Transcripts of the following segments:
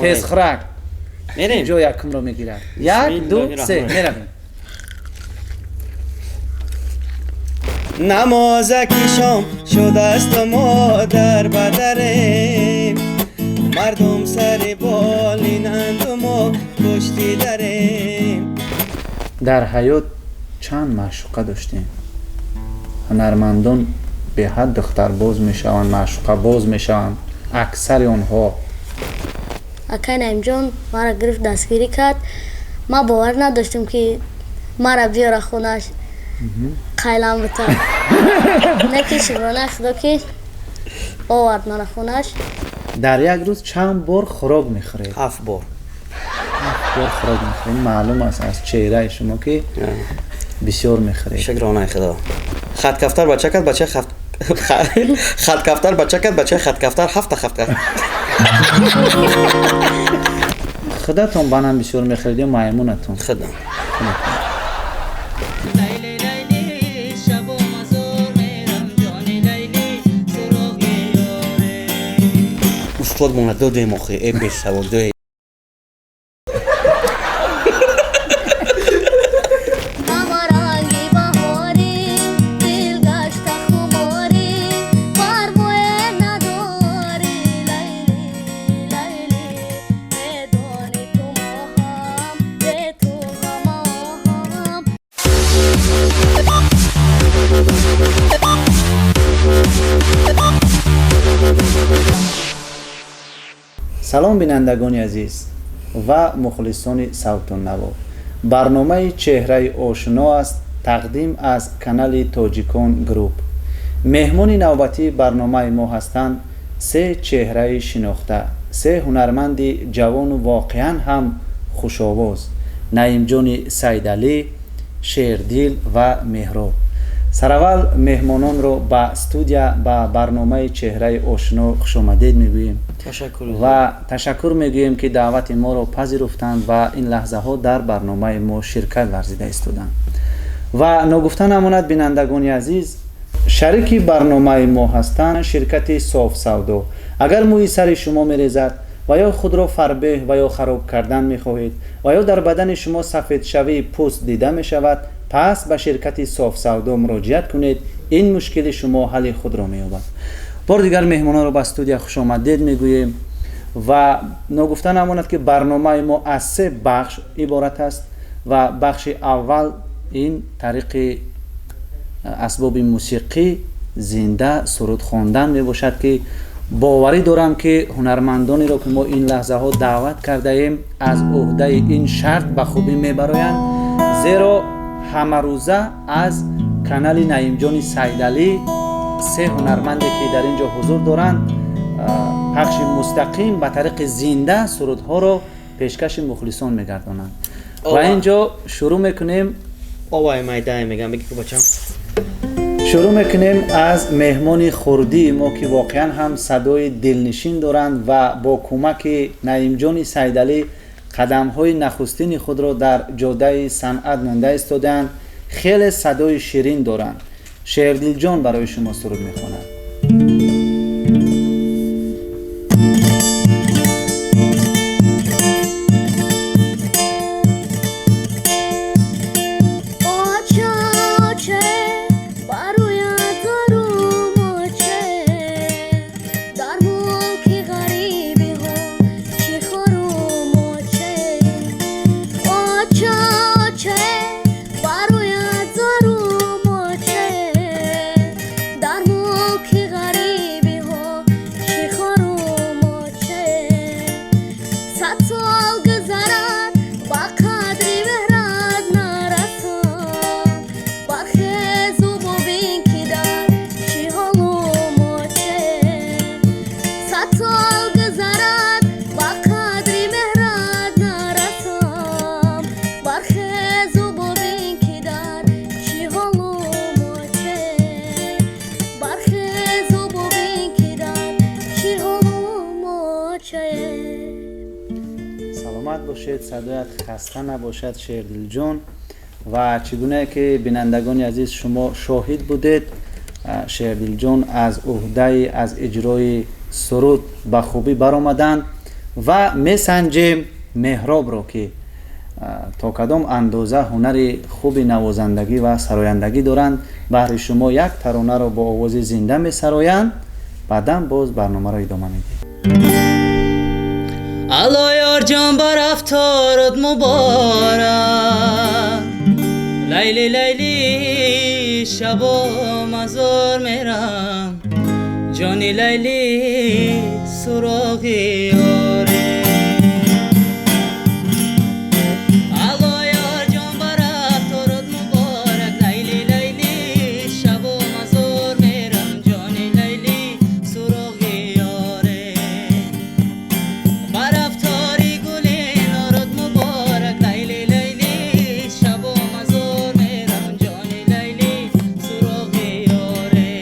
Тезхӯрак. Мерем. Ҷо якумро мегирад. 1, 2, 3, меравем. Намозаки шом шудаст мо дар бадарем, мардум сари болинанд мо пушти дарем. Дар ҳаёт чанд маъшуқа доштем? Ҳунармандон беҳад духтарбоз мешаванд, маъшуқабоз мешаванд, аксари онҳо. Акай Наимҷон маро гирифт, дастгирӣ кард. Ман бовар надоштам, ки маро биёра хонаш, қайлам бутам. Не ки шукронаи Худо, ки овард маро хонаш. Дар як рӯз чанд бор хӯрок мехӯред? 7 бор. 7 бор хӯрок мехӯред. Маълум аст аз чеҳраи шумо, ки бисёр мехӯред. Шукронаи Худо. Хаткафтар бача кард, бача хаткафтар бача кард, бача хаткафтар ҳафта хафта. Худатон банан бисёр мехӯред ё маймунатон? Худам. Устод мона додем охи, э бесавод дое. Салом, бинандагони азиз ва мухлисони савту наво. Барномаи чеҳраи ошино аст, тақдим аз канали Тоҷикон Груп. Меҳмони навбатии барномаи мо ҳастанд се чеҳраи шинохта, се ҳунарманди ҷавону воқеан ҳам хушовоз: Наимҷони Сайдалӣ, Шердил ва Меҳроб. Сараввал меҳмононро ба студия, ба барномаи чеҳраи ошино хушомадед мегӯем ва ташаккур мегӯем, ки даъвати моро пазируфтанд ва ин лаҳзаҳо дар барномаи мо ширкат варзида истоданд. Ва ногуфта намонад, бинандагони азиз, шарики барномаи мо ҳастанд ширкати Софсавдо. Агар мӯи сари шумо мерезад ва ё худро фарбеҳ ва ё хароб кардан мехоҳед ва ё дар бадани шумо сафедшавии пӯст дида мешавад, пас ба ширкати Софсавдо муроҷиат кунед, ин мушкили шумо ҳалли худро меёбад. Бори дигар меҳмононро ба студия хушомадед мегӯем ва ногуфта намонад, ки барномаи мо аз се бахш иборат аст ва бахши аввал ин тариқи асбоби мусиқӣ зинда суруд хондан мебошад, ки боварӣ дорам, ки ҳунармандонеро, ки мо ин лаҳзаҳо даъват кардаем, аз ӯҳдаи ин шарт ба хубӣ мебароянд, зеро ҳамарӯза аз канали Наимҷони Сайдалӣ се ҳунарманде, ки дар ин ҷо ҳузур доранд, пахши мустақим ба тариқи зинда сурудҳоро пешкаши мухлисон мегардонанд. Ва ин ҷо шурӯъ мекунем. Овай майдае мегам, бигӣ бачам. Шурӯъ мекунем аз меҳмони хурдии мо, ки воқеан ҳам садои дилнишин доранд ва бо кӯмаки Наимҷони Сайдалӣ қадамҳои нахустини худро дар ҷодаи санъат монда истодаанд. Хеле садои ширин доранд. Шердилҷон барои шумо суруд мехонад. Бошед, садоят хаста набошад, Шердилҷон. Ва чӣ гунае ки бинандагони азиз шумо шоҳид будед, Шердилҷон аз ӯҳдаи аз иҷрои суруд ба хубӣ баромаданд Ва месанҷем Меҳробро, ки то кадом андоза ҳунари хуби навозандагӣ ва сарояндагӣ доранд. Баҳри шумо як таронаро бо овози зинда месароянд, баъдан боз барномаро идома медиҳем. Алло ёрҷон, ба рафторат муборак, Лайли, Лайли, шабо мазор мерам, ҷони Лайли, суроғи ёре. Алло ёрҷон, ба рафторат муборак, Лайли, Лайли, шабо мазор мерам, ҷони Лайли, суроғи ёре. Ба рафтори гули норот муборак, Лайли, Лайли, шабо мазор мерам, ҷони Лайли, суроғи ёре.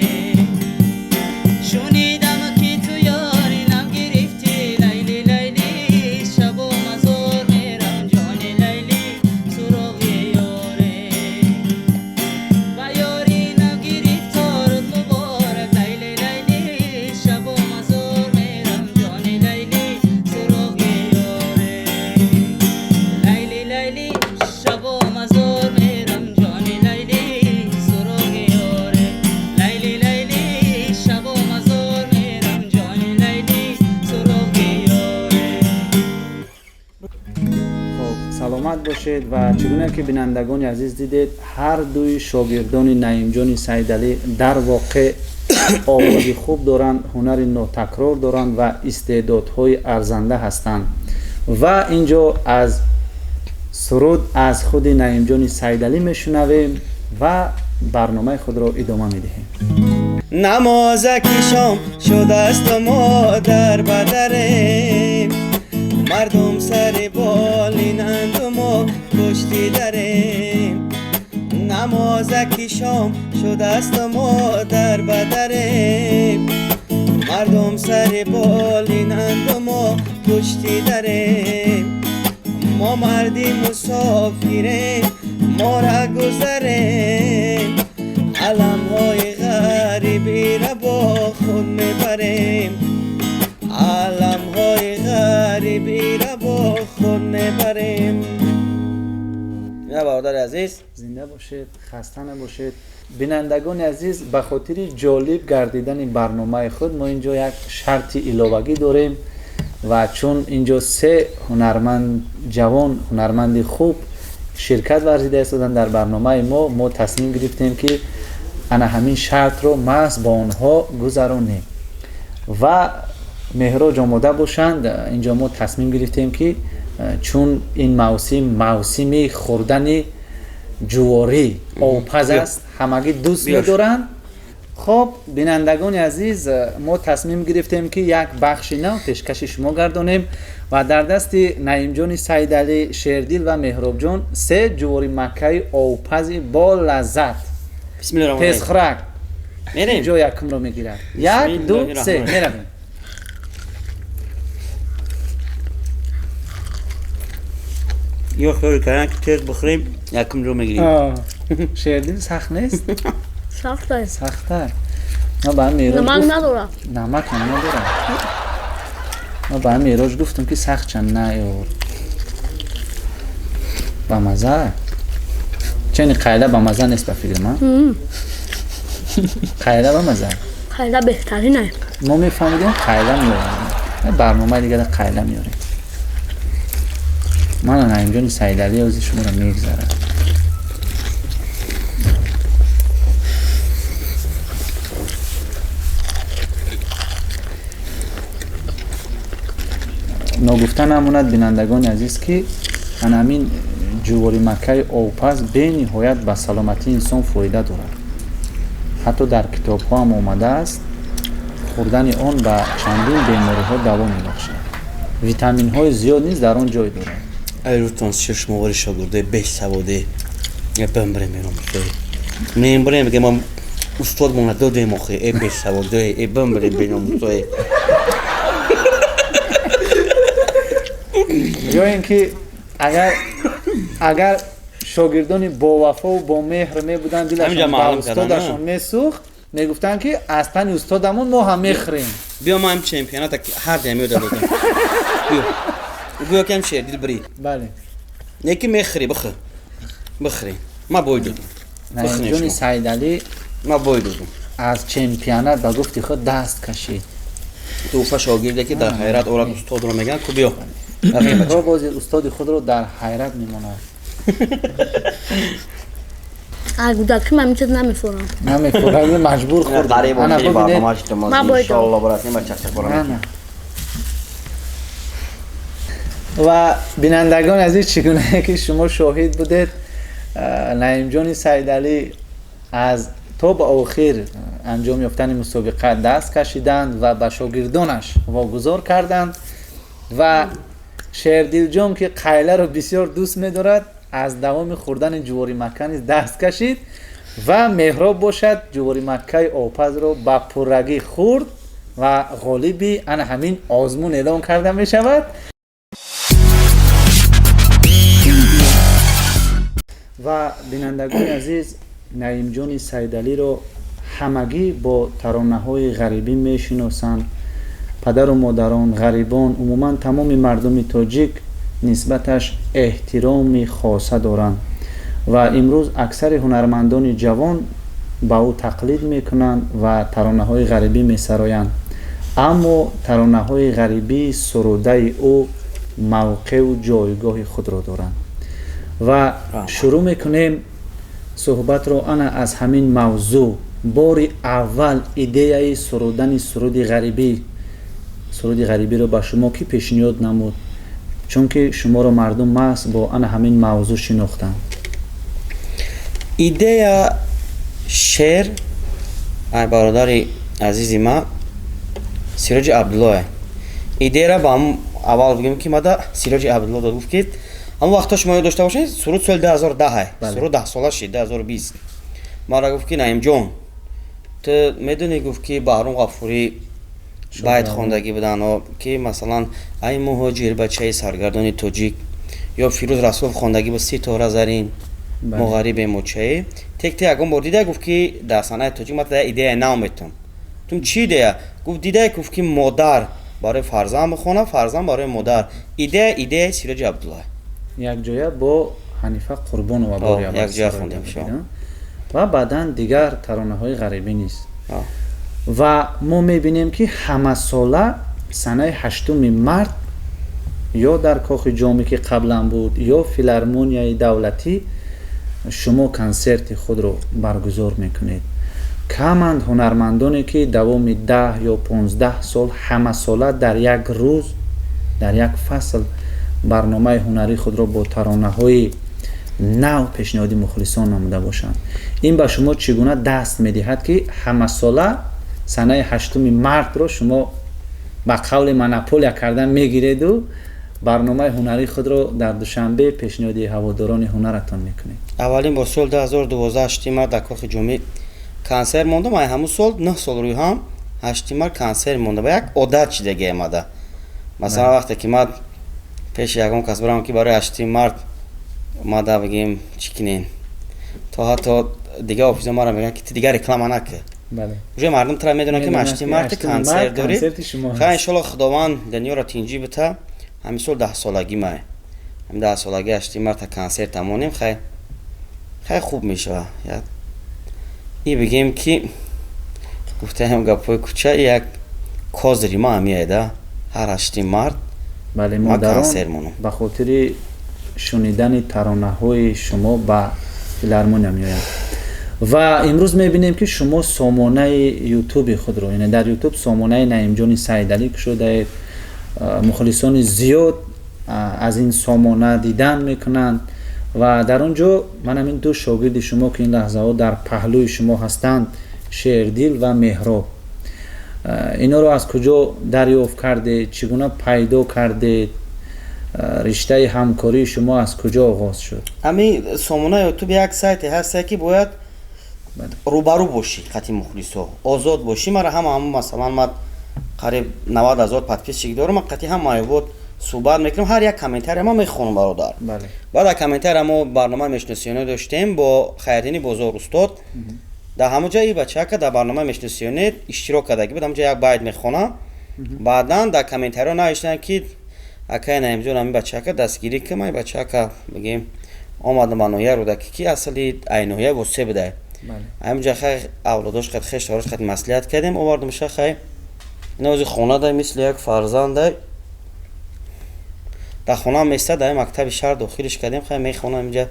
Шунидам, ки ту ёри нам гирифтӣ, Лайли, Лайли, шабо мазор мерам, ҷони Лайли, суроғи ёре. Ба ёри нав гирифторут муборак, Лайли, Лайли, шабо мазор мерам, ҷони Лайли, суроғи ёре. Лайли, Лайли, шабо мазор мерам, ҷони Лайли, суроғи ёре. Лайли, Лайли, шабо мазор мерам, ҷони Лайли, суроғи ёре. Хоб, саломат бошед. Ва чӣ гуна ки бинандагони азиз дидед, ҳар дуи шогирдони Наимҷони Саидалӣ дар воқеъ овози хуб доранд, ҳунари нотакрор доранд ва истеъдодҳои арзанда ҳастанд. Ва инҷо аз суруд аз худи Наимҷони Саидалӣ мешунавем ва барномаи худро идома медиҳем. Намозаки шом шудааст, мо дар ба дарем, мардум сари болинанду мо пушти дарем. Намозаки шом шудааст, мо дар ба дарем, мардум сари болинанду мо пушти дарем. Мо марди мусофирем, мора гузарем, аламҳои ғарибиро бо худ мебарем, аламҳои ғарибиро бо худ мебарем. Ина, бародари азиз. Зинда бошед, хаста набошед. Бинандагони азиз, ба хотири ҷолиб гардидани барномаи худ мо инҷо як шарти иловагӣ дорем ва чун инҷо се ҳунарманд, ҷавон ҳунарманди хуб ширкат варзида истоданд дар барномаи мо, мо тасмим гирифтем, ки ана ҳамин шартро маҳз бо онҳо гузаронем. Ва Меҳроҷ, омода бошанд. Инҷо мо тасмим гирифтем, ки чун ин мавсим мавсими хӯрдани ҷуворӣ обпаз аст, ҳамагӣ дӯст медоранд. Хоб, бинандагони азиз, мо тасмим гирифтем, ки як бахши нав пешкаши шумо гардонем ва дар дасти Наимҷони Саидалӣ, Шердил ва Меҳробҷон се ҷувори маккаи обпази бо лаззат. Тезхӯрак ҷо якумро мегирад. Як, ду, се, меравем. Ё хёри кардан, ки тез бихӯрем, якум ҷо мегирем. Шердил, сахт нест? Сахт аст. Сахта. Ма ба Меҳроҷ Намак надорад. Намак ҳам надорад. Ма ба Меҳроҷ гуфтам, ки сахт чанд наёр. Ба маза. Чени қайла ба маза нест, ба фикр ман? Қайла ба маза. Қайла беҳтарин аст. Мо мефаҳмидем, қайла меорем. Барномаи дигара қайла меорем. Мана Наимҷони Саидалӣ ози шуморо мегзарад. Ногуфта намонад, бинандагони азиз, ки ана ҳамин ҷувори маккаи обпаз бениҳоят ба саломатии инсон фоида дорад. Ҳатто дар китобҳо ҳам омадааст, хӯрдани он ба чандин бемориҳо даво мебахшад. Витаминҳои зиёд низ дар он ҷой дорад. Ай рӯтон шишмовари шогирдои бесаводе, бимбирем, беномусое, мембирем, ки ма устодмона додем охи, э бесаводое, э бимбирем, беномусое. Ё ин ки агар шогирдони бовафову бомеҳр мебуданд, дилашон ба устодашон месӯхт, Мегуфтанд, ки аз тани устодамон мо ҳам мехӯрем. Биё, ма ҳам чемпионата ҳар дам ёда додам. Биё. Гӯё ки ҳам Шердил бирӣ. Бале. Неки мехӯрӣ, бихӯр. Бихӯрӣ. Ма бой додам. Наимҷони Саидалӣ Ма бой додам. аз чемпионат ба гуфти худ даст кашид. Туҳфа шогирде ки дар ҳайрат орад устодро, мегӯянд ку, биё. Меҳроб ҳозир устоди худро дар ҳайрат мемонад. А кӯдакӣ ман ин чиз намефурам. Намефурад, маҷбур хӯрд. Қариб Ана, охири бибинед. барномааш Ма тумоз. бой Иншоалло, баратем ба чақчақбора. На, на. Ва бинандагони азиз, чӣ гунае ки шумо шоҳид будед, Наимҷони Саидалӣ аз то ба охир анҷом ёфтани мусобиқа даст кашиданд ва ба шогирдонаш вогузор карданд. Ва Шердилҷон, ки қайларо бисёр дӯст медорад, аз давоми хӯрдани ҷуворимакка низ даст кашид. Ва Меҳроб бошад, ҷуворимаккаи обпазро ба пуррагӣ хӯрд ва ғолиби ана ҳамин озмун эълон карда мешавад. Ва бинандагони азиз, Наимҷони Саидалиро ҳамагӣ бо таронаҳои ғарибӣ мешиносанд. Падару модарон, ғарибон, умуман тамоми мардуми тоҷик нисбаташ эҳтироми хоса доранд ва имрӯз аксари ҳунармандони ҷавон ба ӯ тақлид мекунанд ва таронаҳои ғарибӣ месароянд. Аммо таронаҳои ғарибии сурудаи ӯ мавқеу ҷойгоҳи худро доранд. Ва шурӯъ мекунем суҳбатро ана аз ҳамин мавзӯъ. Бори аввал идеяи сурудани суруди ғарибиро ба шумо кӣ пешниҳод намуд? Чунки шуморо мардум маҳз бо ана ҳамин мавзӯъ шинохтанд. Идея шеър ай бародари азизи ма Сироҷи Абдуллое. Идеяра ба ҳам аввал бигем, ки мада Сироҷи Абдулло дод, гуфт, ки ҳамон вақто шумо ёд дошта бошед, суруд соли 2010, суруд 10-сола шид, 2020. Мара гуфт, ки Наимҷон, ту медонӣ, гуфт, ки Баҳром Ғафурӣ байт хондагӣ буданд, ки масалан, ай муҳоҷир, бачаи саргардони тоҷик, ё Фирӯз Расулов хондагӣ буд, ситора зарин, мо ғарибем, мочаи тек. Ту ягон бор дида, гуфт, ки дар санъати тоҷик ман идеяи нав метавам? Тум чӣ идея? Гуфт, дида, гуфт, ки модар барои фарзанд бихонад, фарзанд барои модар. Идея, идеяи Сироҷи Абдуллоҳ. Якҷоя бо Ҳанифа Қурбонова бори аввал якҷоя сароида хондем, будед, шо. а? Ва баъдан дигар таронаҳои ғарибӣ низ. Ва мо мебинем, ки ҳамасола санаи 8-уми март ё дар Кохи Ҷомӣ, ки қаблан буд, ё Филармонияи давлатӣ шумо консерти худро баргузор мекунед. Каманд ҳунармандоне, ки давоми 10 ё 15 сол ҳамасола дар як рӯз, дар як фасл барномаи ҳунарии худро бо таронаҳои нав пешниҳоди мухлисон намуда бошанд. Ин ба шумо чӣ гуна даст медиҳад, ки ҳамасола санаи 8-уми мартро шумо ба қавли монополия кардан мегиреду барномаи ҳунарии худро дар Душанбе пешниҳоди ҳаводорони ҳунаратон мекунед? Аввалин бор соли 2012 8-и март дар Кохи Ҷомӣ консерт мондам. Ай ҳамун сол 9 сол рӯи ҳам 8-и март консерт монда ва як одат шидагӣ омада. Масалан, вақте ки ман пеши ягон кас барам, ки барои 8-и март омада, бигем, чӣ кинен, то ҳатто дигар офисо мара мегӯянд, ки ту дигар реклама накӣ. Уже мардум тура медонанд, ки 8-и март консерт дорӣ. Хай, иншолло, Худованд дунёро тинҷӣ бита. Ҳамин сол 10-солагӣ май, ҳамин 10-солагӣ 8-и марта консерт амонем. Хай, хай, хуб мешава. И бигем, ки гуфтаем гапҳои кӯча, як козири ма ҳамияйда, ҳар 8-и март Бале, ма модарон консерт монам. ба хотири шунидани таронаҳои шумо ба филармония меоянд. Ва имрӯз мебинем, ки шумо сомонаи Ютуби худро, яъне дар Ютуб сомонаи Наимҷони Саидалӣ кушодаед. Мухлисони зиёд аз ин сомона дидан мекунанд. Ва дар он ҷо ман ҳамин ду шогирди шумо, ки ин лаҳзаҳо дар паҳлӯи шумо ҳастанд, Шердил ва Меҳроб, инҳоро аз куҷо дарёфт кардед, чӣ гуна пайдо кардед? Риштаи ҳамкории шумо аз куҷо оғоз шуд? Ҳамин сомонаи Ютуб як сайте ҳаста, ки бояд рӯбарӯ бошӣ, қати мухлисо озод бошӣ. Мара ҳама ҳамун, масалан, ман қариб 90 000 подписчик дорам, ман қати ҳама айвод суҳбат мекунам, ҳар як комментария ман мехонам, бародар. Баъд аз комментария мо барнома мешиносиёна доштем бо Хайрдини Бозор устод. Дар ҳамон ҷо и бачака дар барнома мешиносионед иштирок кардаги буд, ҳамон ҷо як байт мехона. Баъдан дар комментариҳо навиштанд, ки акай Наимҷон, ҳамин бачака дастгирӣ ки ман бачака бигем омадам ба ноҳияи Рӯдакӣ, ки асли ай ноҳияи Восе будай. Ҳамин ҷа хай авлодош қад, хешторош қад маслиҳат кардем, овардамша. Хай, ина хона мисли як фарзандай дар хона места. Дар мактаби шаҳр дохилиш кардем, хай мехонам инҷа.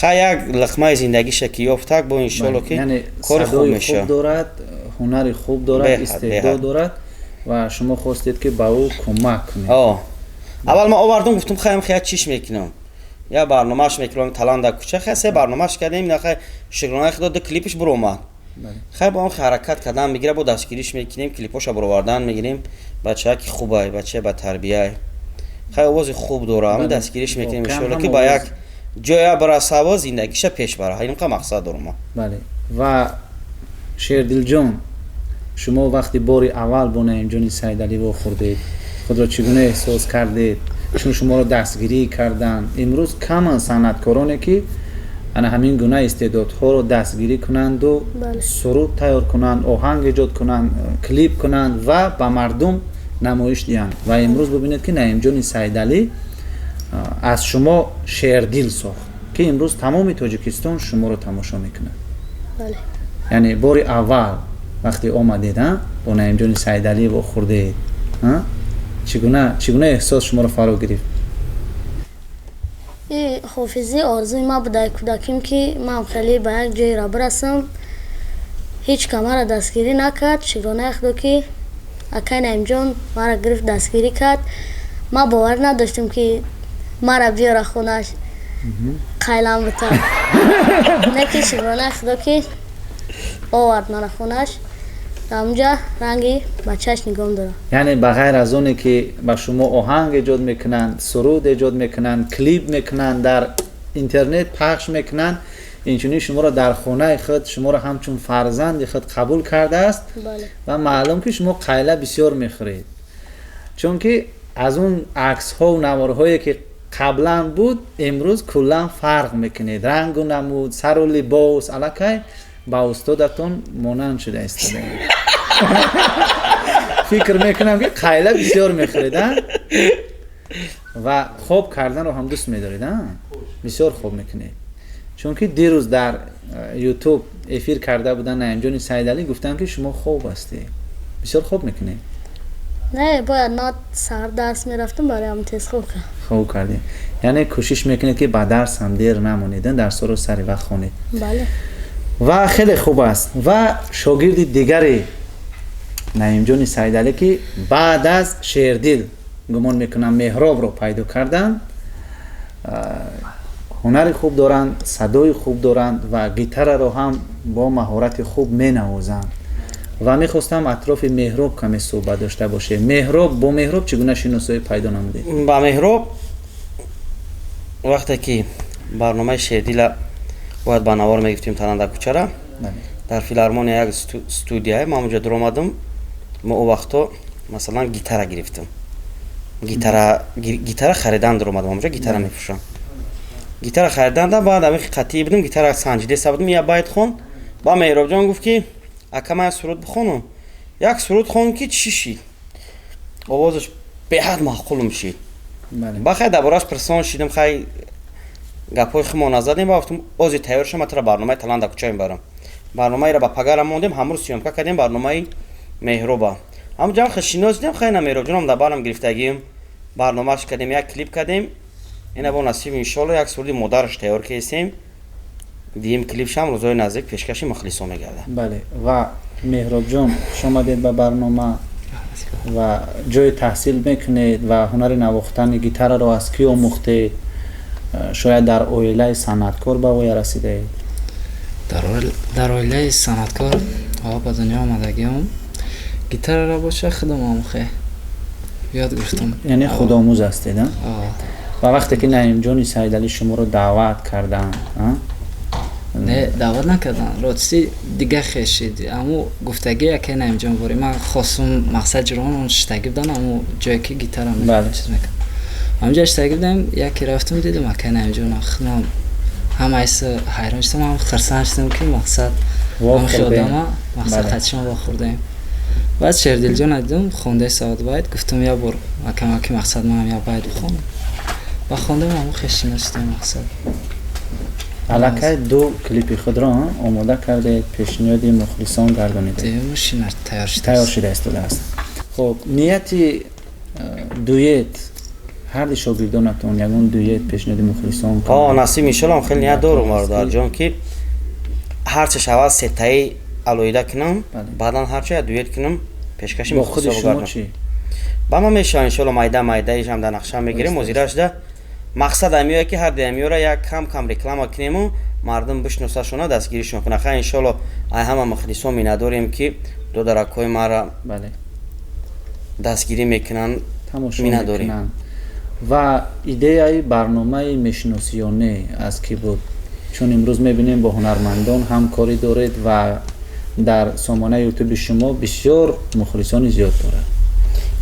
Хай, як лиқмаи зиндагиша ки ёфтак, бо иншолло ки кори хуб мешавад. Дорад, ҳунари хуб дорад, истеъдод дорад ва шумо хостед, ки ба ӯ кӯмак кунед. Аввал ман овардум, гуфтум, хайм, хай чиш мекунам, я барномааш мекунам, талант дар кӯча. Хай, се барномааш кардем, хай, шукронаи худо, ду клипиш буромад. Хай, бо он ҳаракат кардан мегира, бо дастгириш мекунем, клипоша буровардан мегирем. Бачаки хубай, бача ба тарбияй, хай, овози хуб дора, ҳамин дастгириш мекунем, иншолло ки ба як ҷоя бирасава, зиндагиша пеш бара. Ҳаминқа мақсад дорум. Бале, ва Шердилҷон, шумо вақти бори аввал бо Наимҷони Сайдалӣ вохӯрдед, худро чӣ гуна эҳсос кардед, чун шуморо дастгирӣ карданд? Имрӯз каманд санъаткороне, ки ана ҳамин гуна истеъдодҳоро дастгирӣ кунанду суруд тайёр кунанд, оҳанг эҷод кунанд, клип кунанд ва ба мардум намоиш диҳанд. Ва имрӯз бибинед, ки Наимҷони Сайдалӣ аз шумо Шердил сохт, ки имрӯз тамоми Тоҷикистон шуморо тамошо мекунад. Яъне бори аввал вақте омадед, бо Наимҷони Сайдалӣ вохӯрдед, чӣ гуна эҳсос шуморо фаро гирифт? И ҳофизӣ орзуи ман буд дар кӯдаким, ки ман хеле ба як ҷойра бирасам. Ҳеҷ ка маро дастгирӣ накард. Шукронаи худо, ки акай Наимҷон маро гирифт, дастгирӣ кард. Ман боварӣ надоштам, ки мара биёра хонаш, қайлам бита, не ки шукронаи худо, ки овард мара хонаш, ҳамунҷа ранги бачааш нигоҳ дорам. Яъне ба ғайр аз оне, ки ба шумо оҳанг эҷод мекунанд, суруд эҷод мекунанд, клип мекунанд, дар интернет пахш мекунанд, инчунин шуморо дар хонаи худ, шуморо ҳамчун фарзанди худ қабул кардааст. Ва маълум, ки шумо қайла бисёр мехӯред, чунки аз он аксҳову наворҳое, ки қаблан буд, имрӯз куллан фарқ мекунед: рангу намуд, сару либос, аллакай ба устодатон монанд шуда истодаед. Фикр мекунам, ки қайла бисёр мехӯред ва хоб карданро ҳам дӯст медоред, бисёр хоб мекунед, чунки дирӯз дар Ютуб эфир карда буданд Наимҷони Сайдалӣ, гуфтанд, ки шумо хоб ҳастед, бисёр хоб мекунед. Не, бояд, ман саҳар дарс мерафтам, барои тез хоб кардам. Хоб кардем. Яъне кӯшиш мекунед, ки ба дарс ҳам дер намонед, дарсҳоро сари вақт хонед. Бале. Ва хеле хуб аст. Ва шогирди дигари Наимҷони Сайдалӣ, ки баъд аз Шердил, гумон мекунам, Меҳробро пайдо карданд, ҳунари хуб доранд, садои хуб доранд ва гитараро ҳам бо маҳорати хуб менавозанд. Ва мехостам атрофи Меҳроб каме суҳбат дошта бошем. Меҳроб, бо Меҳроб чӣ гуна шиносоӣ пайдо намудед? Ба Меҳроб вақте ки барномаи Шердила бояд ба навор мегирифтем, талант дар кӯчара, дар филармония як студия, ман онҷо дуромадам. Мо о вақто масалан гитара гирифтам, гитара харидан дуромадам онҷо, гитара мефурӯшам. Гитара хариданда, баъд ами қатъӣ будем, гитара санҷидеса будем, я байт хон. Ба Меҳробҷон гуфт, ки ака, ман суруд бихонам. Як суруд хон, ки чӣ шид, овозаш беҳад маъқулум шид. Ба хай дар борааш пирсон шидам, хай, гапҳои хумо назадем. Ба гуфтам, ози тайёр шам, матра барномаи талант дар кӯча мебарам. Барномаеро ба пагара мондем, ҳамрӯз съёмка кардем барномаи Меҳроба. Ҳамҷа хел шинос дидем. Хай, на, Меҳробҷоном дар барам гирифтагим, барномааш кардем, як клип кардем. Ина бо насиб, иншолло, як суруди модараш тайёр кардем, диим клипшам рӯзҳои наздик пешкаши мухлисо мегардад. Бале, ва Меҳробҷон, хуш омадед ба барнома. Ва ҷои таҳсил мекунед ва ҳунари навохтани гитараро аз кӣ омӯхтед? Шояд дар оилаи санъаткор ба воя расидаед? Дар оилаи санъаткор ба дунё омадагиам. Гитараро боша, худам омӯхе, ёд гирифтам. Яъне худомӯз ҳастед? Ва вақте ки Наимҷони Сайдалӣ шуморо даъват карданд? Не, даъват накарданд, рости дига хешид. Аму гуфтагӣ яке Наимҷон бори ман хостум, мақсад ҷурон он шиштагӣ будан, аму ҷое ки гитара чиз мекард, ҳамҷа шиштагӣ будем. Яке рафтум, дидум акай Наимҷон, худам ҳам айса ҳайрон шудам, ҳам хурсанд шудам, ки мақсад Одама мақсад қатишон вохӯрдаем. Баъд Шердилҷона дидум, хондаи савод байт, гуфтум, як бор акамаки мақсад манам як байт бихонам. Ба хондам, ҳамо хеш шинос шудем мақсад. Аллакай ду клипи худро омода кардаед, пешниҳоди мухлисон гардонидед. Тайёр шуда истодааст. Хуб, нияти дуэт ҳарди шогирдонатон, ягон дуэт пешниҳоди мухлисон? Насиб, иншолло, хеле ният дорум, бародарҷон, ки ҳарче шавад, сетаи алоҳида кунам, баъдан ҳарче дуэт кунам, пешкаши. Бо худи шумо чӣ? Ба ман мешавад, иншолло, майда майдаишам дар нақша мегирем. Озирашда мақсад амиёе ки ҳар амиёра як кам кам реклама кунему, мардум бишносашона, дастгиришон кунад. Хай, иншолло, ай ҳама мухлисон миннатдорем, ки додаракҳои мара дастгирӣ мекунанд. Миннатдорем. Ва идеяи барномаи мешиносиёне аз кӣ буд? Чун имрӯз мебинем, бо ҳунармандон ҳамкорӣ доред ва дар сомонаи ютуби шумо бисёр мухлисони зиёд дорад.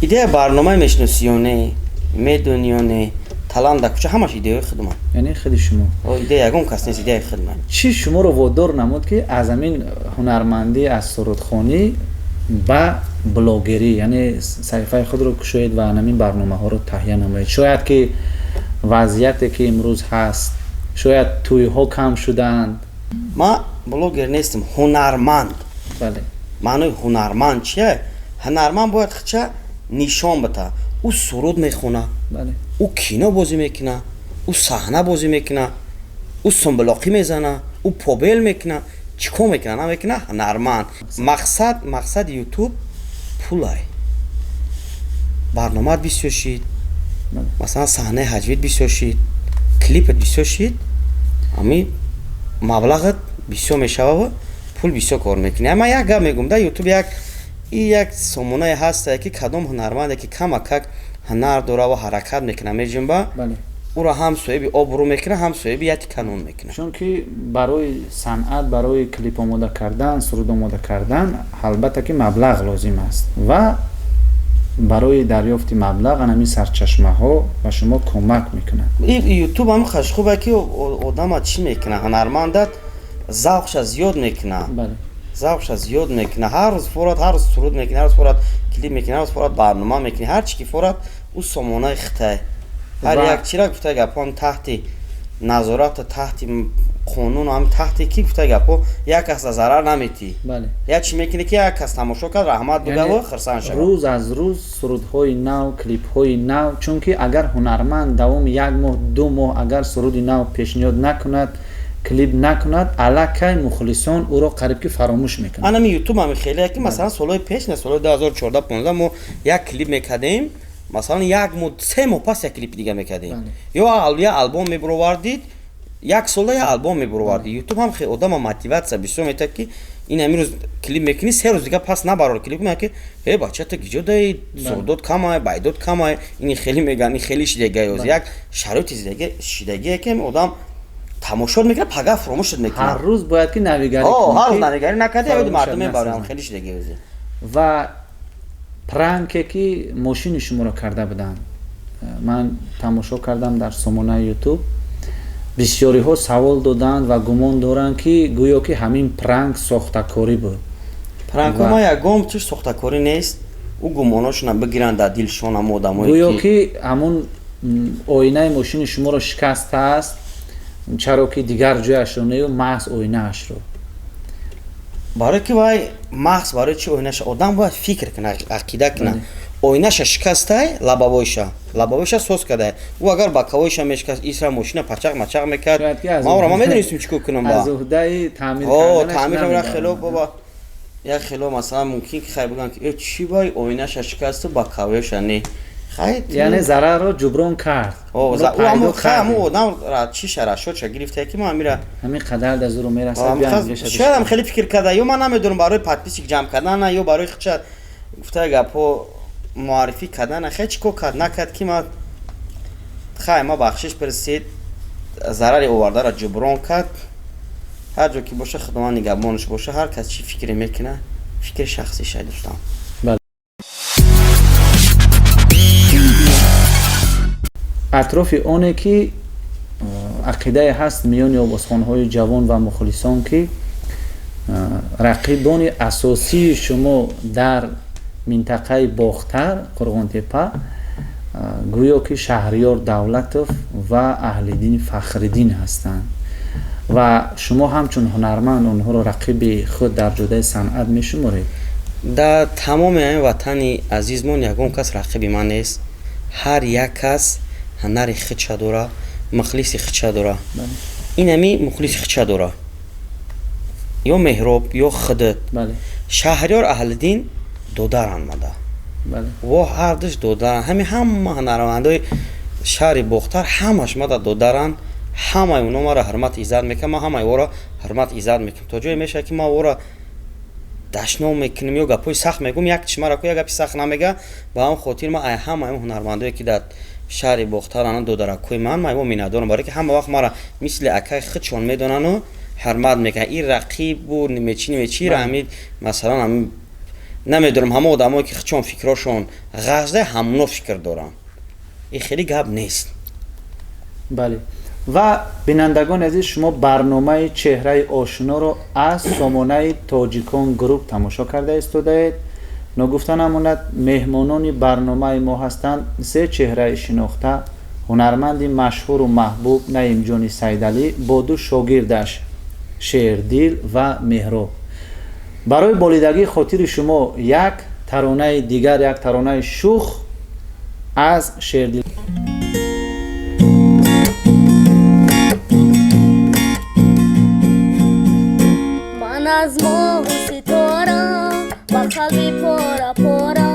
Идея барномаи мешиносиёне, медониёне, талант дар кӯча, ҳамаш идеяи худман. Яъне худи шумо? Идея ягон кас нест, идеяи худман. Чӣ шуморо водор намуд, ки аз ҳамин ҳунармандӣ, аз сурудхонӣ ба блогерӣ, яъне саҳифаи худро кушоед ва ҳамин барномаҳоро таҳия намоед? Шояд ки вазъияте ки имрӯз ҳаст, шояд тӯйҳо кам шуданд. Ман блогер нестам, ҳунарманд. Маънои ҳунарманд чие? Ҳунарманд бояд худша нишон бита. Ӯ суруд мехона, ӯ кино бозӣ мекуна, ӯ саҳна бозӣ мекуна, ӯ сумбилоқӣ мезана, ӯ побел мекуна, чӣ кор мекуна, намекуна, ҳунарманд. Мақсади ютуб пулай. Барномаат бисёр шид, масалан, саҳнаи ҳаҷвит бисёр шид, клипат бисёр шид, ҳами маблағат бисёр мешавад, пул бисёр кор мекунӣ. Ман як гап мегӯм: да ютуб як и як сомонае ҳастае, ки кадом ҳунарманде ки камакак ҳунар дора ва ҳаракат мекуна, меҷунба, ӯро ҳам соҳиби обрӯ мекуна, ҳам соҳиби яти канон мекуна. Чунки барои санъат, барои клип омода кардан, суруд омода кардан, албатта ки маблағ лозим аст ва барои дарёфти маблағ анами сарчашмаҳо ба шумо кӯмак мекунанд. Ютуб ҳам хубе, ки одама чӣ мекуна? Ҳунармандат завқша зиёд мекуна, завқша зиёд мекуна. Ҳар рӯз форад, ҳар рӯз суруд мекунӣ, ҳар рӯз форад клип мекунӣ, ҳар рӯз форад барнома мекунӣ, ҳар чи ки форад, ӯ сомонаи хитай, ҳар як чира, гуфта гапҳо, таҳти назората, таҳти қонун, ҳам таҳти ки, гуфта гапҳо, як каса зарар наметӣ, як чи мекунӣ, ки як кас тамошо кард, раҳмат бугаву хурсанд шавад. Рӯз аз рӯз сурудҳои нав, клипҳои нав, чунки агар ҳунарманд давоми як моҳ, 2 моҳ агар суруди нав пешниҳод накунад, клип накунад, аллакай мухлисон ӯро қариб ки фаромӯш мекунанд. Анами ютуб ҳами хеле, ки масалан, солҳои пеш, на солҳои 2014, 15, мо як клип мекардем, масалан, як моҳ, 3 моҳ пас як клипи дига мекардем, ё як албом мебуровардид, як сола як албом мебуровардид. Ютуб ҳам хеле одама мотиватсия бисёр метиҳад, ки ин ҳамин рӯз клип мекунӣ, 3 рӯз дига пас набарор клип кунӣ, ки э, бача, ту гиҷо даи, сурудот камай, байдот камай. Ини хеле меган, ин хеле шидагиёз, як шароити шидагие, ки одам тамошо мекунад, пага фуромӯшат мекунад. Ҳар рӯз бояд ки навигарӣ. Ҳар рӯз навигарӣ накарди, ёди мардум мебарам, хеле шидагиёзе. Ва пранке ки мошини шуморо карда буданд, ман тамошо кардам дар сомонаи ютуб, бисёриҳо савол доданд ва гумон доранд, ки гӯё ки ҳамин пранк сохтакорӣ буд. Пранко ма ягон чиз сохтакорӣ нест. Ӯ гумоношона бигиранд дар дилшон ҳамо одамое. Гӯё ки ҳамун оинаи мошини шуморо шикастааст, чаро ки дигар ҷояшро нею маҳз оинаашро. Барое ки вай маҳз барои чи оинаша? Одам бояд фикр кунад, ақида кунад. Оинаша шикастай, лобовойша соз кардай. Ӯ агар боковойша мешикаст, исра мошина пачақ мачақ мекард, ма ӯро ма медонистем чӣ кор кунам. Аз уҳдаи таъмир. Таъмир хело баба як хело, масалан, мумкин ки хай бигӯям, ки э, чӣ бай оинаша шикасту боковойша не? Хай, яъне зарарро ҷуброн кард. Ҳамун одам чиша, расчётша гирифта, ки ма амира ҳамин қадар да зуру мерасад. Шоядам хеле фикр карда, ё ман намедонам, барои подписчик ҷамъ кардана, ё барои худша, гуфта гапҳо, муаррифӣ кардана, хай, чӣ кор кард, накард, ки ма хай, ма бахшиш пурсид, зарари овардаро ҷуброн кард. Ҳар ҷо ки боша, худованд нигаҳбонаш боша. Ҳар кас чӣ фикре мекуна, фикри шахсиша, дӯстам. Атрофи оне ки ақидае ҳаст миёни овозхонҳои ҷавон ва мухлисон, ки Рақибони асосии шумо дар минтақаи Бохтар, Қурғонтепа, гӯё ки Шаҳриёр Давлатов ва Аҳлиддини Фахриддин ҳастанд ва шумо ҳамчун ҳунарманд онҳоро рақиби худ дар ҷодаи санъат мешуморед? Дар тамоми ҳамин ватани азизмон ягон кас рақиби ман нест. Ҳар як кас ҳунари худша дора, мухлиси худша дора. Ин ҳами мухлиси худша дора, ё Меҳроб, ё худат. Шаҳриёр, Аҳлиддин додаранд мада, во ҳардуш додаранд. Ҳами ҳама ҳунармандои шаҳри Бохтар ҳамаш мада додаранд. Ҳамаи оно маро ҳурмат иззат мекунам, ман ҳамаи ора ҳурмат иззат мекунам. То ҷое мешавад, ки ман ора дашном мекунем ё гапҳои сахт мегӯм, як чишмара ку як гапи сахт намега. Ба ҳамн хотир ман ай ҳамаи он ҳунармандое, ки дар шаҳри Бохтар ана додаракҳои ман, ман миннатдорам, барое ки ҳама вақт мара мисли акаи худшон медонану ҳурмат мекунанд. Ин рақибу немечи немечи ҳами масалан ҳами намедонам, ҳама одамое ки худшон фикрошон ғазда, ҳамоно фикр доранд. Ин хеле гап нест. Бале, ва бинандагони азиз, шумо барномаи Чеҳраи ошиноро аз сомонаи Тоҷикон Груп тамошо карда истодаед. Ногуфта намонад, меҳмонони барномаи мо ҳастанд се чеҳраи шинохта: ҳунарманди машҳуру маҳбуб Наимҷони Сайдалӣ бо ду шогирдаш Шердил ва Меҳроб. Барои болидагии хотири шумо як таронаи дигар, як таронаи шух аз Шердил. Ман аз моҳу ситора ба қалби пора пора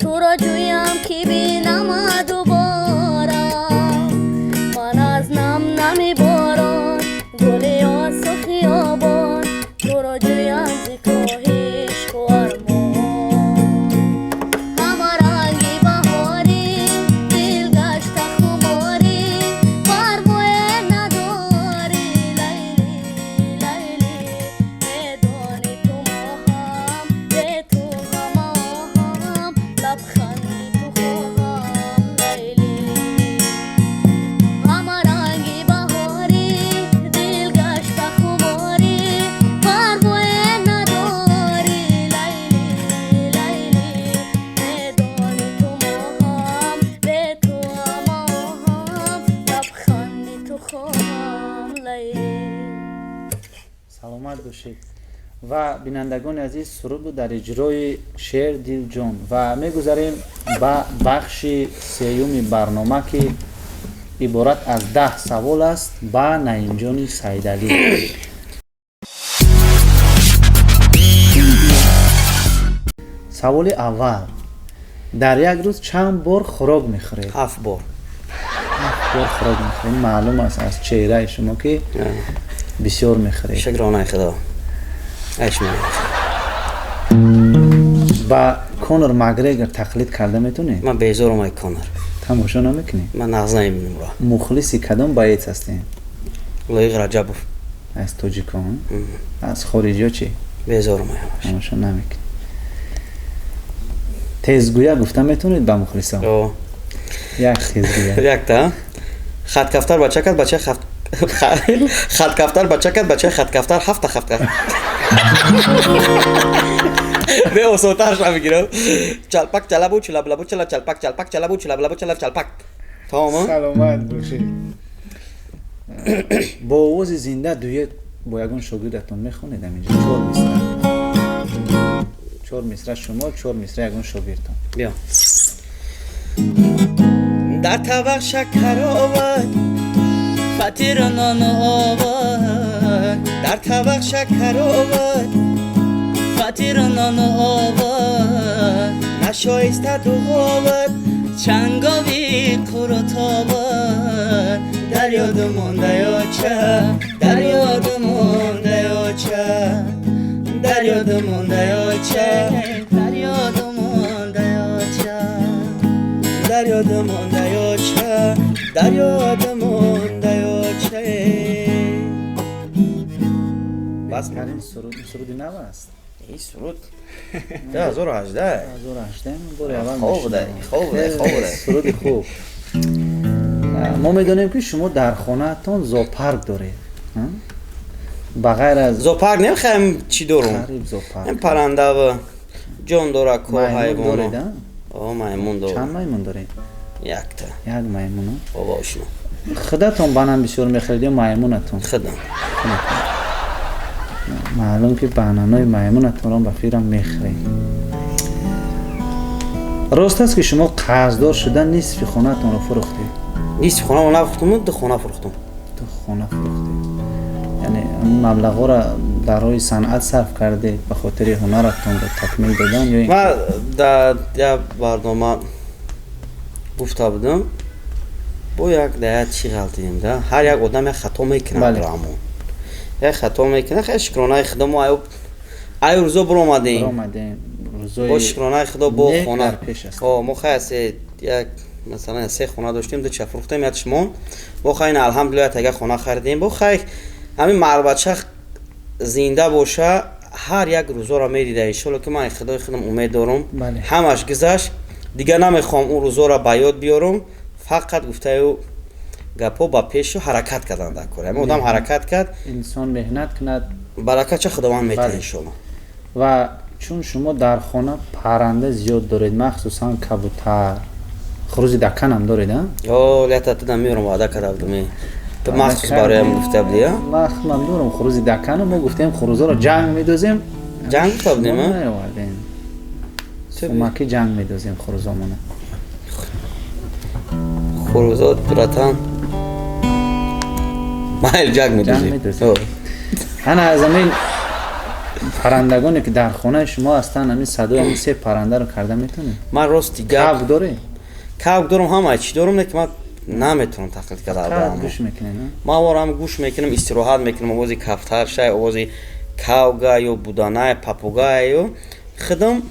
туро ҷӯям, ки бинама дубора. Ман аз нам нами борон, гули осу хиёбон туро ҷӯям, зи коҳишқу армон. Ҳама ранги баҳорӣ, дил гашта хуморӣ, парвое надорӣ. Лайли, Лайли, медонӣ ту моҳам, бе ту ҳама оҳам, лабханди ту хоҳам. Лайли, ҳама ранги баҳорӣ, дил гашта хуморӣ, парвое надорӣ. Лайли, Лайли, медонӣ ту моҳам, бе ту ҳама оҳам, лабханди ту хоҳам. Лайли. Саломат бошед. Ва бинандагони азиз, суруд буд дар иҷрои Шердилҷон. Ва мегузарем ба бахши сеюми барнома, ки иборат аз 10 савол аст ба Наимҷони Сайдалӣ. Саволи аввал: дар як рӯз чанд бор хӯрок мехӯред? 7 бор. 7 бор хӯрок мехӯред. Маълум аст аз чеҳраи шумо, ки бисёр мехӯред. Шукронаи Худо, айш. Ба Конор Макгрегор тақлид карда метавонед? Ман безорам ай Конор. Тамошо намекунед? Ман нағз намебинам ро. Мухлиси кадом боец ҳастем? Лоиқ Раҷабов. Аз тоҷикон? Аз хориҷиё чӣ? Безорам ай ҳамаш. Тамошо намекунед. Тезгӯя гуфта метавонед ба мухлисон? О. Як тезгӯя. Якта хаткафтар бача кард, бача хаткафтар бача кард, бачаи хаткафтар ҳафта хафтар. Не, осонтар ша мегирам. Чалпак чалабу чалаблабу чала чалпак чалпак чалабу чалаблабу чала чалпак. Тамом. Саломат бошед. Бо овози зинда дует бо ягон шогирдатон мехонед аминҷа? Чор мисра, чор мисра шумо, чор мисра ягон шогирдтон. Биё. Дар табақ шакар овад, фатиру нону овад. Дар табақ шакар овад, фатиру нону овад. Нашоиста дуғовад, чангови қурутобад. Дар ёду мондаёча, дар ёду мондаёча, дар ёду мондаёча, дар ёду мондаёча, дар ёду мондаёча, дар ёду мондаёча. Бас. Беҳтарин суруд, суруди нав аст? Ин суруд 2018. 2018, бори аввал Хоб буда, мешунавам. хоб буда, хоб буда. Суруди хуб. Мо медонем, ки шумо дар хонаатон зоопарк доред. Ба ғайр аз зоопарк намехоҳем, чӣ дорум? Қариб зоопарк. Ин парранда ва ҷон дора, ко маймун доред, ҳайвон. А? О, маймун дорум. Чанд маймун доред? Якта. Як маймун, а? Бобо ошно. Худатон банан бисёр мехӯред ё маймунатон? Худам. Маълум ки бананои маймунатонро ба фирам мехӯред. Рост аст, ки шумо қарздор шуда нисфи хонаатонро фурӯхтед? Нисфи хонаро нафурӯхтум, ду хона фурӯхтум. Ду хона фурӯхтед. Яъне ҳамин маблағҳоро дар роҳи санъат сарф кардед, ба хотири ҳунаратонро такмил додан ё ин Ман дар як барнома гуфта будам, бо як дар як чӣ ғалтидем да, ҳар як одам як хато мекунад. Раҳмон як хато мекунад. Хеле шукронаи худо, мо аю рӯзо биромадем. Баромадем. Бо шукронаи худо, бо Нек хона дар пеш аст. О, мо хай се як, масалан, се хона доштем, ду ча фурӯхтем, якш монд. Бо хай, алҳамдулилла, тага хона харидем. Бо хай, ҳамин марбача зинда боша, ҳар як рӯзоро медида, иншолло, ки ман худои худам умед дорум. Ҳамаш гузашт, дигар намехоҳам он рӯзоро ба ёд биёрум. Фақат гуфтаю гапҳо ба пешу ҳаракат кардан дар кор. Ҳамин одам ҳаракат кард, инсон меҳнат кунад, баракатча худованд метиҳад, иншолло. Ва чун шумо дар хона парранда зиёд доред, махсусан кабутар, хурӯзи даканам доред, а? Ё, лята тудам меёрам, ваъда карда будам. Ту махсус бароям гуфта будӣ, а? Ман худам дорам хурӯзи дакану. Мо гуфтем, хурӯзоро ҷанг медозем. Ҷанг гуфта будем, Шумо а? наовардем. Сумаки ҷанг медозем хурӯзомона. Хурӯзо, братан, майл, ҷанг медозем. Медозем. Ана аз ҳамин паррандагоне, ки дар хонаи шумо ҳастанд, ҳамин садои ҳамин се паррандаро карда метавонед? Ман рости гап Кабк доред? Кавк дорам, ҳама чӣ дорам, не ки ман наметавонам тақлид карда. Кабк гӯш мекунед, а? Ман ворам гӯш мекунам, истироҳат мекунам, овози кафтар шай, овози кавга ё буданай, попугай ё худам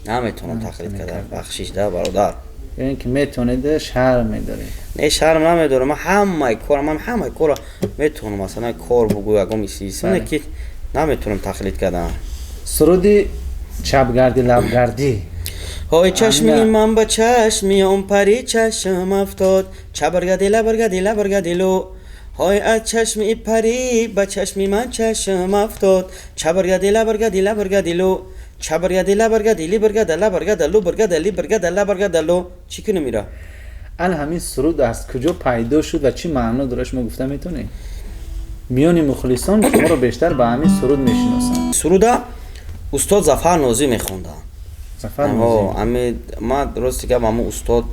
наметавонам тақлид карда, бахшиш да, бародар. Ё ин ки метавонед, шарм медоред? Не, шарм намедорам. Ман ҳамаи кора, ман ҳамаи кора метавонам, масалан, кор бугӯ, ягон исисоне ки наметавонам тақлид кардан. Суруди чапгардӣ лабгардӣ. Ҳой, чашми Ана. ман ба чашми он пари чашм афтод, чабаргади лабаргади лабаргадилу. Ҳой, аз чашми парӣ ба чашми ман чашм афтод, чабаргади лабаргади лабаргадилу, чабаргади лабаргади либаргада лабаргада лу баргада либаргада лабаргадалу. Чӣ кунем ира? Ана ҳамин суруд аз куҷо пайдо шуд ва чӣ маъно дорад, шумо гуфта метавонед? Миёни мухлисон шуморо бештар ба ҳамин суруд мешиносанд. Суруда устод Зафар Нозӣ мехонданд. Зафар Нозӣ. Ами ман рости гап, ҳамун устод,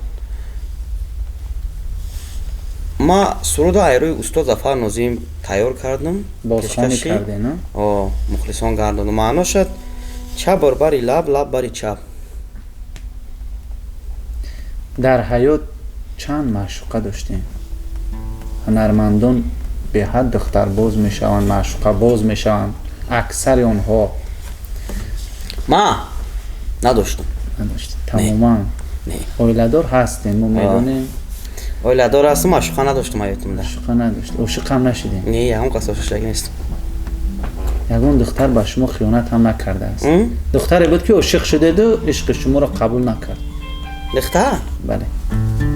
ма суруда айрӯи устод Зафар Нозим тайёр кардам. Бозхонӣ пешкаши. кардед, на? О, мухлисон гардондум. Маъношад чап бари лаб, лаб бари чап. Дар ҳаёт чанд маъшуқа доштем? Ҳунармандон беҳад духтарбоз мешаванд, маъшуқабоз мешаванд аксари онҳо. Ма надоштам. Надоштем тамоман? Не. Оиладор ҳастем, мо медонем. Оиладор ҳастам, маъшуқа надоштам ҳаётимда. Маъшуқа надошт, ошиқам нашидем? Не, ягон кас ошиқшагӣ нестам. Ягон духтар ба шумо хиёнат ҳам накардааст? М? Духтаре буд, ки ошиқ шудеду ишқи шуморо қабул накард? Духтар? Бале,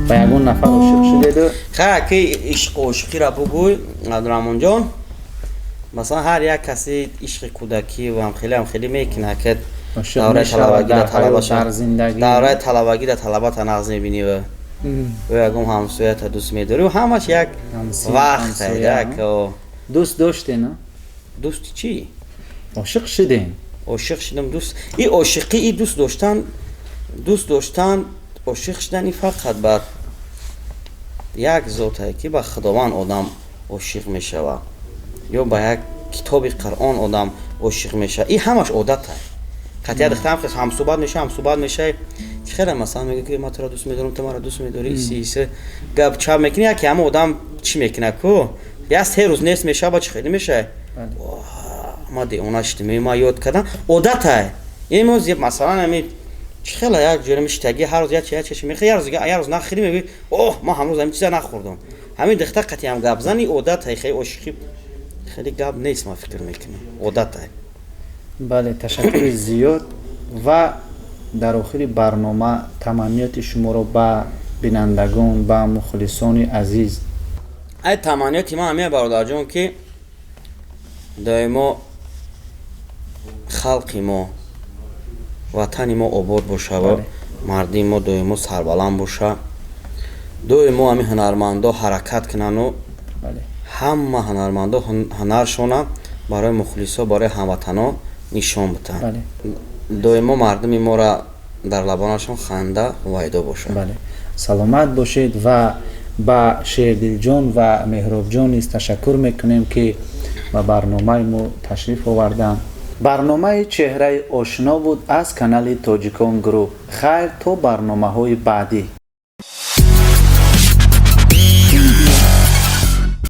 ба ягон нафар ошиқ шудеду. Ха, ки ишқу ошиқиро бугӯй, Абдураҳмонҷон, масалан, ҳар як каси ишқи кӯдакӣ ва ҳамхеле ҳамхеле мекунад, ки ошиқ давраи мешавад талабагида дар ҳаёт, талабаша дар зиндагӣ. Давраи талабагида талабата нағз мебинӣ ва ё ягон ҳамсоята дӯст медорӣ, ҳамаш як вақт ҳамсоя, як а? Дӯст доштен, а? Дӯсти чӣ? Ошиқ шудем. Ошиқ шудам, дӯст, и ошиқӣ, и дӯст доштан, дӯст доштан, ошиқ шудан, и фақат ба як зотае, ки ба Худованд одам ошиқ мешавад ё ба як китоби Қуръон одам ошиқ мешавад. И ҳамаш одата. Қатъия духтарам ҳамсӯҳбат меша, ҳамсӯҳбат мешавӣ, чӣ хеле, масалан, мегӯ, ки ман туро дӯст медорам, ту маро дӯст медорӣ, иси иси гап чап мекунӣ, яке ҳама одам чӣ мекунад ку, як се рӯз нест мешава, ба чӣ хеле мешавад, ма девона шудем, ма ёд кардам, одатай. Имрӯз, масалан, ами чӣ хеле як ҷоя миштагӣ, ҳар рӯз як чи, як чи мехӯри, як рӯз, як рӯз нахӯрӣ, мегӯӣ: оҳ, ман ҳамрӯз ҳамин чиза нахӯрдам. Ҳамин духтар қатъиам гап зани, одатай. Хеле ошиқӣ хеле гап нест, ман фикр мекунам, одатай. Бале, ташаккури зиёд. Ва дар охири барнома таманниёти шуморо ба бинандагон, ба мухлисони азиз. Ай, таманниёти ман ҳамин, бародарҷон, ки Доимо халқи мо, ватани мо обод боша ва мардими мо доимо сарбаланд боша. Доимо ҳамин ҳунармандо ҳаракат кунану ҳама ҳунармандо ҳунаршона барои мухлисо, барои ҳамватано нишон битанд. Доимо мардуми моро дар лабонашон ханда ҳувайдо бошад. Саломат бошед ва ба Шердилҷон ва Меҳробҷон низ ташаккур мекунем, ки ба барномаи мо ташриф оварданд. Барномаи «Чеҳраи ошно» буд аз канали «Тоҷикон Груп». Хайр, то барномаҳои баъдӣ.